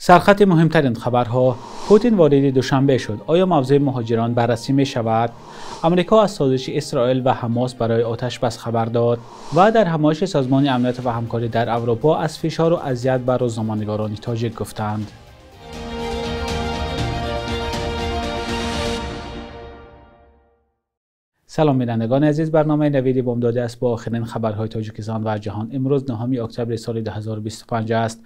Сархати муҳимтарин хабарҳо. Путин вориди Душанбе шуд. Оё мавзӯи муҳоҷирон баррасӣ мешавад? Амрико аз созиши Исроил ва Ҳамос барои оташбас хабар дод ва дар ҳамоиши Созмони Амният ва Ҳамкорӣ дар Аврупо аз фишор ва азият ба рӯзноманигорони тоҷик гуфтанд. Салом бинандагони азиз, барномаи Навиди Бомдодӣ аст бо охирин хабарҳои Тоҷикистон ва ҷаҳон. Имрӯз 9 октябри соли 2025 аст.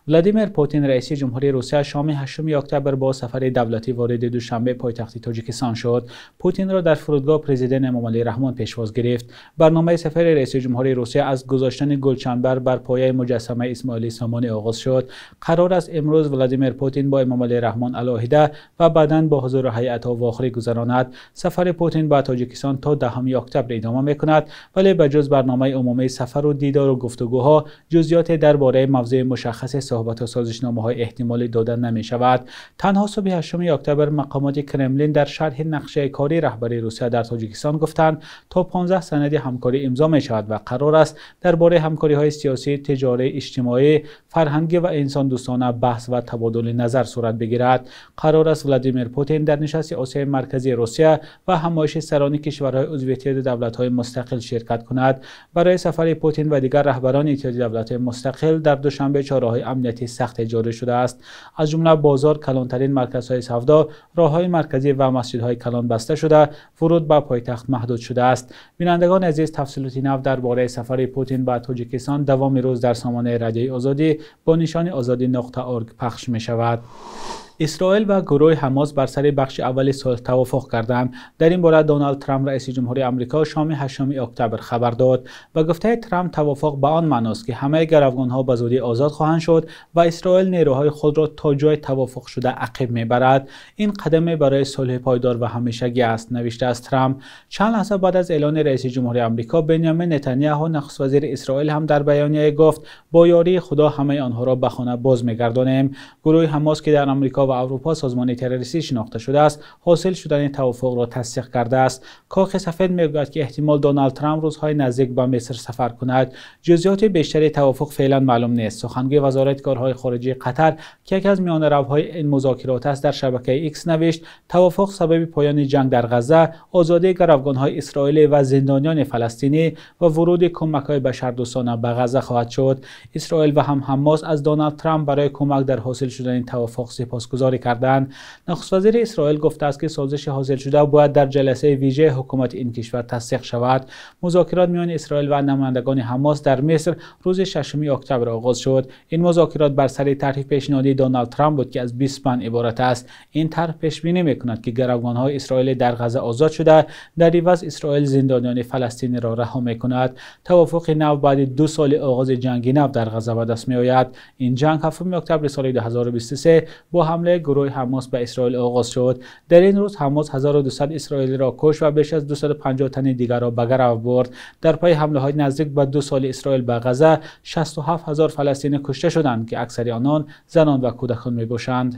Владимир Путин, раиси ҷумҳурии Русия, шоми 8 октябр бо сафари давлатӣ вориди Душанбе, пойтахти Тоҷикистон шуд. Путинро дар фурудгоҳ президент Эмомалӣ Раҳмон пешвоз гирифт. Барномаи сафари раиси ҷумҳурии Русия аз гузоштани гулчанбар бар пояи муҷассамаи Исмоили Сомонӣ оғоз шуд. Қарор аст имрӯз Владимир Путин бо Эмомалӣ Раҳмон алоҳида ва баъдан бо ҳузури ҳайатҳо вохӯрӣ гузаронад. Сафари Путин ба Тоҷикистон то 10 октябр идома мекунад, вале ба ҷуз барномаи умумии сафар ва дидор ва гуфтугӯҳо, ҷузъиёте дар бораи мавзӯи мушаххаси суҳбат ва созишномаҳои эҳтимолӣ дода намешавад. Танҳо субҳи 8 октябр мақомоти Кремлин дар шарҳи нақшаи кории раҳбарии Русия дар Тоҷикистон гуфтанд, то 15 санади ҳамкорӣ имзо мешавад ва қарор аст дар бораи ҳамкориҳои сиёсӣ, тиҷорӣ, иҷтимоӣ, фарҳангӣ ва инсондӯстона баҳс ва табодули назар сурат бигирад. Қарор аст Владимир Путин дар нишасти Осиёи Марказии Русия ва ҳамоиши сарони кишварҳои узви Иттиҳоди давлатҳои мустақил ширкат кунад. Барои сафари Путин ва дигар раҳбарони Иттиҳоди давлатҳои мустақил дар Душанбе чораҳои амниятии сахт ҷорӣ шудааст. Аз ҷумла бозор, калонтарин марказҳои савдо, роҳҳои марказӣ ва масҷидҳои калон баста шуда, вуруд ба пойтахт маҳдуд шудааст. Бинандагони азиз, тафсилоти нав дар бораи сафари Путин ба Тоҷикистон давоми рӯз дар сомонаи Радиои Озодӣ бо нишони озодӣ.org пахш мешавад. Исроил ва гурӯҳи Ҳамос бар сари бахши аввали сулҳ тавофуқ карданд. Дар ин бора Доналд Трамп, раиси ҷумҳури Амрико, шоми 8 октябр хабар дод. Ба гуфтаи Трамп, тавофуқ ба он маъност, ки ҳамаи гаравгонҳо ба зудӣ озод хоҳанд шуд ва Исроил нерӯҳои худро то ҷои тавофуқшуда ақиб мебарад. Ин қадаме барои сулҳи пойдор ва ҳамешагӣ аст, навиштааст Трамп. Чанд лаҳза баъд аз эълони раиси ҷумҳури Амрико, Бенямин Нетаняҳу, нахуствазири Исроил, ҳам дар баёнияе гуфт: бо ёрии Худо ҳамаи онҳоро ба хона боз мегардонем. Гурӯҳи Ҳамос, ки дар Амрико ва Аврупо созмони террористӣ шинохта шудааст, ҳосил шудани тавофуқро тасдиқ кардааст. Кохи Сафед мегӯяд, ки эҳтимол Доналд Трамп рӯзҳои наздик ба Миср сафар кунад. Ҷузъиёти бештари тавофуқ феълан маълум нест. Сухангӯи Вазорати корҳои хориҷии Қатар, ки яке аз миёнаравҳои ин музокирот аст, дар шабакаи Икс навишт: тавофуқ сабаби поёни ҷанг дар Ғазза, озодии гаравгонҳои исроилӣ ва зиндониёни фаластинӣ ва вуруди кӯмакҳои башардӯстона ба Ғазза хоҳад шуд. Исроил ва ҳам Ҳамос аз Доналд Трамп барои кӯмак дар ҳосил шудани тавофуқ сипосгузорӣ карданд. Нахуствазири Исроил гуфтааст, ки созиши ҳосилшуда бояд дар ҷаласаи вижаи ҳукумати ин кишвар тасдиқ шавад. Музокирот миёни Исроил ва намояндагони Ҳамос дар Миср рӯзи 6 октябр оғоз шуд. Ин музокирот бар сари тарҳи пешниҳодии Доналд Трамп буд, ки аз 20 банд иборат аст. Ин тарҳ пешбинӣ мекунад, ки гаравгонҳои исроилӣ дар Ғазза озод шуда, дар иваз Исроил зиндониёни фаластиниро раҳо мекунад. Тавофуқи нав баъди 2 соли оғози ҷанги нав дар Ғазза ба даст меояд. Ин ҷанг 7 октябри соли 2023 бо ҳамлаи гурӯҳи Ҳамос ба Исроил оғоз шуд. Дар ин рӯз Ҳамос 1200 исроилиро кушт ва беш аз 250 тани дигарро ба гарав бурд. Дар пайи ҳамлаҳои наздик ба 2 соли Исроил ба Ғазза 67 000 фаластинӣ кушта шуданд, ки аксари онон занон ва кӯдакон мебошанд.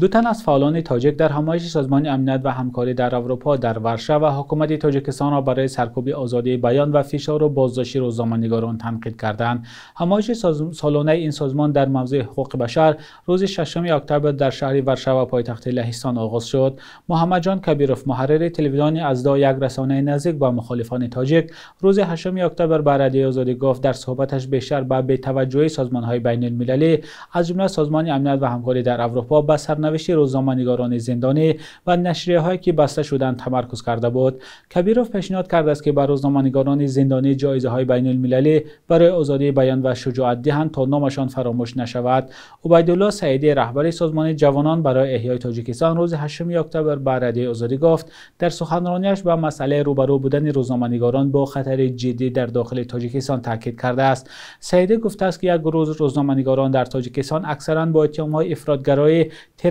Ду тан аз фаъолони тоҷик дар ҳамоиши Созмони Амният ва Ҳамкорӣ дар Аврупо дар Варшава ҳукумати Тоҷикистонро барои саркӯби озодии баён ва фишору боздошти рӯзноманигорон танқид карданд. Ҳамоиши солонаи ин созмон дар мавзӯи ҳуқуқи башар рӯзи 6 октябр дар шаҳри Варшава, пойтахти Лаҳистон, оғоз шуд. Муҳаммадҷон Кабиров, муҳаррири телевизиони Аздо, як расонаи наздик ба мухолифони тоҷик, рӯзи 8 октябр ба Радиои Озодӣ гуфт, дар суҳбаташ бештар ба бетаваҷҷӯҳии созмонҳои байналмилалӣ, аз ҷумла Созмони Амният ва Ҳамкорӣ дар Аврупо, ба сарнавишти рӯзноманигорони зиндонӣ ва нашрияҳое ки баста шуданд тамаркуз карда буд. Кабиров пешниҳод кардааст, ки ба рӯзноманигорони зиндонӣ ҷоизаҳои байналмилалӣ барои озодии баён ва шуҷоат диҳанд, то номашон фаромӯш нашавад. Убайдулло Саидӣ, раҳбари Созмони ҷавонон барои эҳёи Тоҷикистон, рӯзи 8 октябр ба Радиои Озодӣ гуфт, дар суханронияш ба масъалаи рӯбарӯ будани рӯзноманигорон бо хатари ҷиддӣ дар дохили Тоҷикистон таъкид кардааст. Саидӣ гуфтааст, ки як гурӯҳ рӯзноманигорон дар Тоҷикистон аксаран бо иттиҳомҳои ифротгароӣ,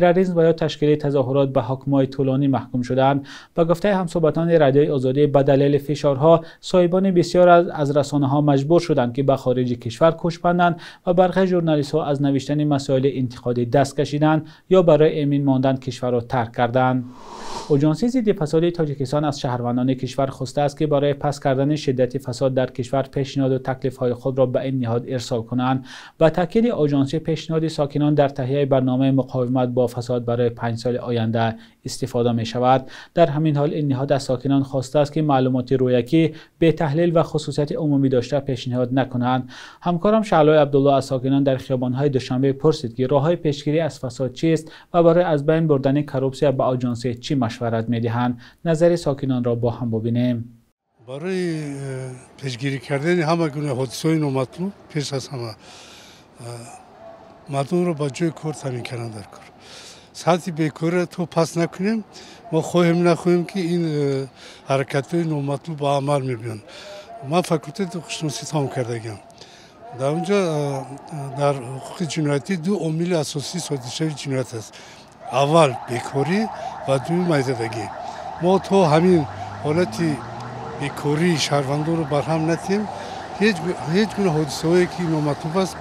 терроризм ва ё ташкили тазоҳурот ба ҳукмҳои тӯлонӣ маҳкум шуданд. Ба гуфтаи ҳамсӯҳбатони Радиои Озодӣ, ба далели фишорҳо соҳибони бисёр аз расонаҳо маҷбур шуданд, ки ба хориҷи кишвар кӯч банданд ва бархе журналистҳо аз навиштани масоили интиқодӣ даст кашиданд ё барои эмин мондан кишварро тарк карданд. Оҷонсии зидди фасоди Тоҷикистон аз шаҳрвандони кишвар хостааст, ки барои пас кардани шиддати фасод дар кишвар пешниҳоду таклифҳои худро ба ин ниҳод ирсол кунанд. Ба таъкиди оҷонсӣ, пешниҳоди сокинон дар таҳияи барномаи муқовимат бо фасод барои 5 соли оянда истифода мешавад. Дар ҳамин ҳол ин ниҳод аз сокинон хостааст, ки маълумоти рӯякӣ бетаҳлил ва хусусияти умумӣ дошта пешниҳод накунанд. Ҳамкорам Шаълои Абдулло аз сокинон дар хиёбонҳои Душанбе пурсид, ки роҳҳои пешгирӣ аз фасод чист ва барои аз байн бурдани коррупсия ба оҷонсӣ чӣ машварат медиҳанд. Назари сокинонро бо ҳам бубинем. Барои пешгирӣ кардани ҳама гуна ҳодисаҳои номатлуб, пеш аз ҳама мардумро ба ҷои кор таъмин кардан дар кор. Сатҳи бекориро то пас накунем, мо хоҳем нахоҳем, ки ин ҳаракатҳои номатлуб ба амал мебиёнд. Ман факултети ҳуқуқшиносӣ тамом кардагиам. Дар онҷо дар ҳуқуқи ҷиноятӣ ду омили асосии содиршавии ҷиноят аст. Аввал бекорӣ ва дуюм майзадагӣ. Мо то ҳамин ҳолати бекории шаҳрвандонро барҳам натиҳем, ҳеҷ гуна ҳодисаҳое ки номатлуб аст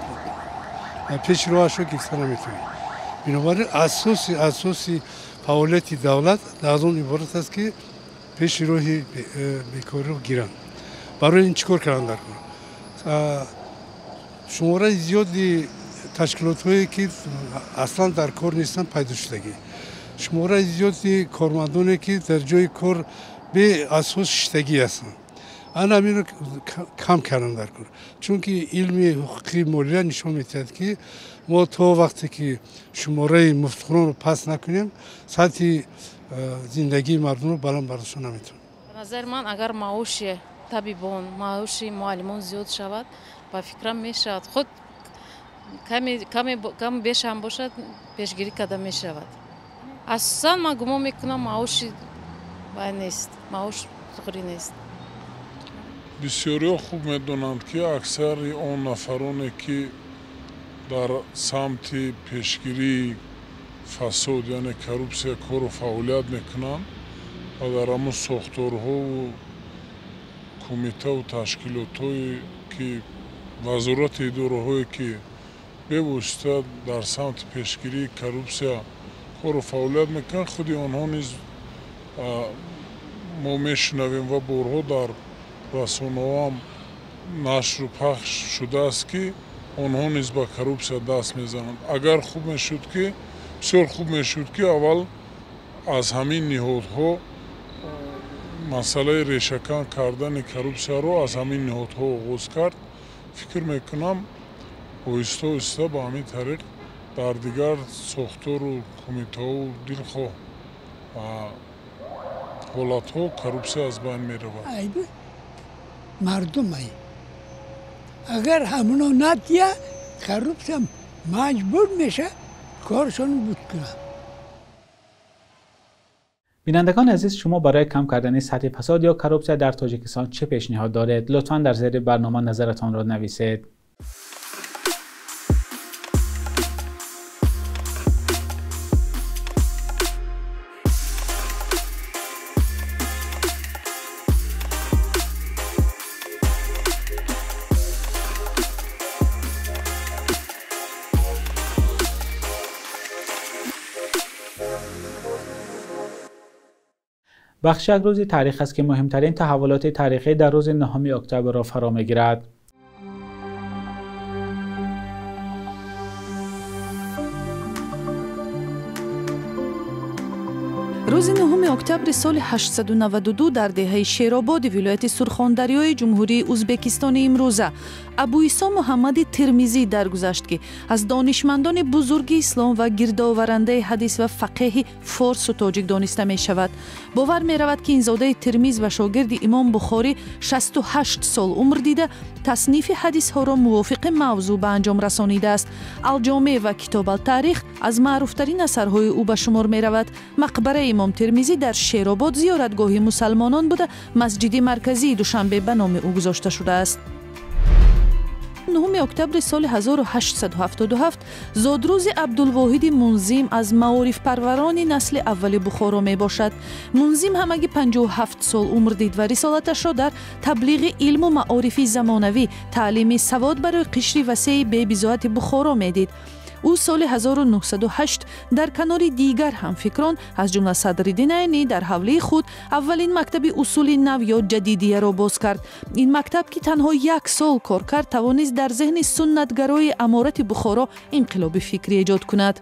пеши роҳашро гирифта наметавонем. Бинобар ин асоси фаъолияти давлат аз он иборат аст, ки пеши роҳи бекориро гиранд. Барои ин чӣ кор кардан дар кор? Шумораи зиёди ташкилотҳое ки аслан дар кор нестанд пайдо шудагӣ, шумораи зиёди кормандоне ки дар ҷои кор беасос шиштагӣ ҳастанд, ана ҳаминро кам кардан дар кор. Чунки илми ҳуқуқи молия нишон медиҳад, ки мо то вақте ки шумораи муфтхӯронро пас накунем, сатҳи зиндагии мардумро баланд бардошта наметавонем. Ба назари ман, агар маоши табибон, маоши муаллимон зиёд шавад, ба фикрам мешавад, худ ками беш ҳам бошад, пешгирӣ карда мешавад. Асосан ман гумон мекунам, маоши бай нест, маош суғрӣ нест. Бисёриҳо хуб медонанд, ки аксари он нафароне, ки дар самти пешгирии фасод, яъне коррупсия кору фаъолият мекунанд ва дар ҳамон сохторҳову кумитаву ташкилотҳое ки вазорати идораҳое ки бевосита дар самти пешгирии коррупсия кору фаъолият мекунанд, худи онҳо низ мо мешунавем ва борҳо дар расонаҳоам нашру пахш шудааст, ки онҳо низ ба коррупсия даст мезананд. Агар хуб мешуд, ки бисёр хуб мешуд, ки аввал аз ҳамин ниҳодҳо масъалаи решакан кардани коррупсияро аз ҳамин ниҳодҳо оғоз кард. Фикр мекунам, оҳиста оҳиста ба ҳамин тариқ дар дигар сохтору кумитаҳову дилхоҳ ҳолатҳо коррупсия аз байн меравад. Мардум ай агар ҳамоно натия, коррупсия маҷбур меша коршон буд кунад. Бинандагони азиз, шумо барои кам кардани сатҳи фасод ё коррупсия дар Тоҷикистон чӣ пешниҳод доред? Лутфан дар зери барнома назаратонро нависед. Бахш як рӯзи таърих аст, ки муҳимтарин таҳаввулоти таърихӣ дар рӯзи 9 октябрро фаро мегирад. Рӯзи 9 октябри соли 892 дар деҳаи Шерободи вилояти Сурхондарёи Ҷумҳурии Узбекистони имрӯза Абуисо Муҳаммади Термизӣ даргузашт, ки аз донишмандони бузурги ислом ва гирдоварандаи ҳадис ва фақеҳи форсу тоҷик дониста мешавад. Бовар меравад, ки ин зодаи Термиз ва шогирди имом Бухорӣ 68 сол умр дида, таснифи ҳадисҳоро мувофиқи мавзӯъ ба анҷом расонидааст. Алҷомеъ ва Китоб алтаърих аз маъруфтарин асарҳои ӯ ба шумор меравад. Мақбараи имом Термизӣ дар Шеробод зиёратгоҳи мусалмонон буда, масҷиди марказии Душанбе ба номи ӯ гузошта шудааст. 9 октябри соли 1877 зодрӯзи Абдулвоҳиди Мунзим аз маорифпарварони насли аввали Бухоро мебошад. Мунзим ҳамагӣ 57 сол умр дид ва рисолаташро дар таблиғи илму маорифи замонавӣ, таълими савод барои қишри васеи бебизоати Бухоро медид. Ӯ соли 1908 дар канори дигар ҳамфикрон, аз ҷумла Садриддин Айнӣ, дар ҳавлии худ аввалин мактаби усули нав ё ҷадидияро боз кард. Ин мактаб, ки танҳо як сол кор кард, тавонист дар зеҳни суннатгарои аморати Бухоро инқилоби фикрӣ эҷод кунад.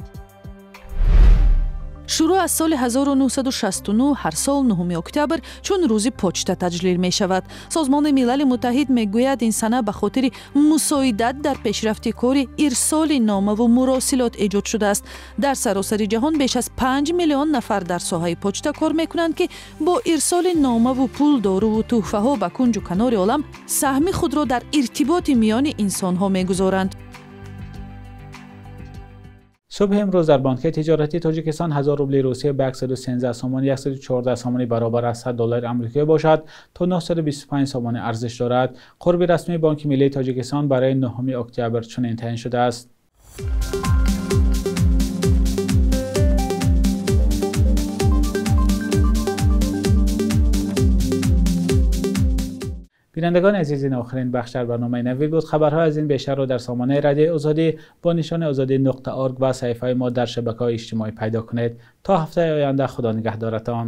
Шурӯъ аз соли 1969 ҳар сол 9 октябр чун рӯзи почта таҷлил мешавад. Созмони Милали Муттаҳид мегӯяд, ин сана ба хотири мусоидат дар пешрафти кори ирсоли номаву муросилот эҷод шудааст. Дар саросари ҷаҳон беш аз 5 миллион нафар дар соҳаи почта кор мекунанд, ки бо ирсоли номаву пул, доруву тӯҳфаҳо ба кунҷу канори олам саҳми худро дар иртиботи миёни инсонҳо мегузоранд. Субҳи имрӯз дар Бонки тиҷоратии Тоҷикистон 1000 рубли Русия ба 113 сомонӣ 114 сомонӣ баробар аз 100 доллари амрикоӣ бошад, то 925 сомонӣ арзиш дорад. Қурби расмии Бонки миллии Тоҷикистон барои 9 октябр чунин таъин шудааст. Бинандагони азиз, ин охирин бахш дар барномаи Навид буд. Хабарҳо аз ин бештарро дар сомонаи радиои Озодӣ бо нишони озодӣ.org ва саҳифаи мо дар шабакаҳои иҷтимоӣ пайдо кунед. То ҳафтаи оянда, Худо нигаҳдоратон.